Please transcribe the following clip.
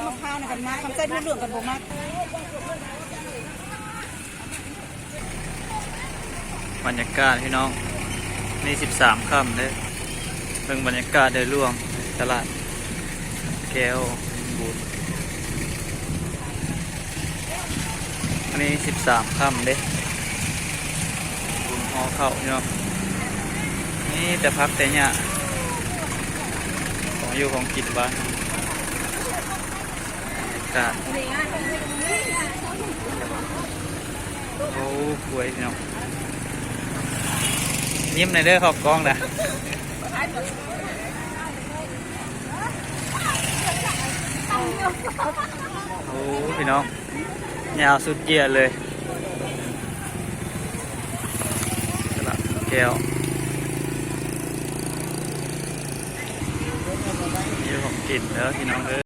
ມະພ້າວນະ ຄັນມາຄຳໄຊທູດເລື່ອງກັນບໍ່ມັກ. ບັນຍາກາດພີ່ນ້ອງ ນີ້ສິບສາມຄ່ຳເດີ້. ເບິ່ງບັນຍາກາດໂດຍລວມຕະຫຼາດແກ້ວບຸນ ອັນນີ້ສິບສາມຄ່ຳເດ້ ບຸນຫໍ່ເຂົ້າເນາະ. ມີແຕ່ຜັກແຕ່ຫຍ້າ ຂອງຢູ່ຂອງກິນບ້ານ ກາດ ໂອ້ ກວຍເນາະ. ຍິ້ມໜ່ອຍເດີ້ ເຂົ້າກ້ອງນະ. ໂອ້ ພີ່ນ້ອງ ຍາວສຸດເຍຍເລີຍ ຕະຫຼາດແກ້ວ. ມີຂອງກິນເດີ້ພີ່ນ້ອງເອີ